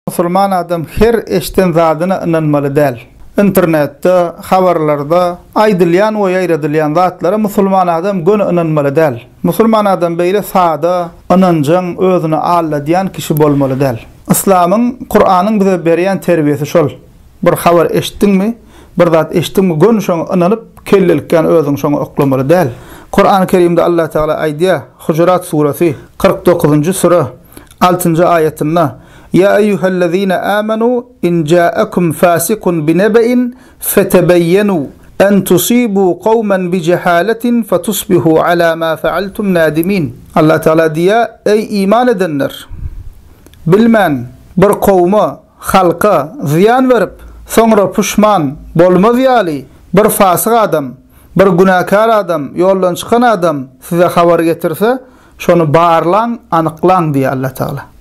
Musulman adam her eşden zadyna ynanmaly däl. Internetde, habarlarda aýdylýan we ýaýradylýan zatlara musulman adam göni ynanmaly däl. Musulman adam beýle sada, ynanjaň, özüni alladýan kişi bolmaly däl. Yslamyň, Kuranyň bize berýän terbiýesi şol. Bir habar eşitdiňmi, bir zat eşitdiňmi göni şoňa ynanyp, kellelikgän özüňi şoňa oklamaly däl. Kurany Kerimde Allah Tagala aýdýar, Hujurat suresi, 49-njy süre, Altynjy aýatynda, Ýa eýýuhellezine amenu in ja'akum fasikun binebe'in fetebeýýenu en tusibu kawmen bijehaletin fetusbihu ala ma fealtum nadimin. Allah Tagala diýýär, Eý iman edenler! Bilmän, bir kowma, halka, zyýan berip, soňra puşman bolmaz ýaly, bir fasyk adam, bir günäkär adam, ýoldan çykan adam size habar getirse, Şony barlaň, anyklaň diýýär Allatagala.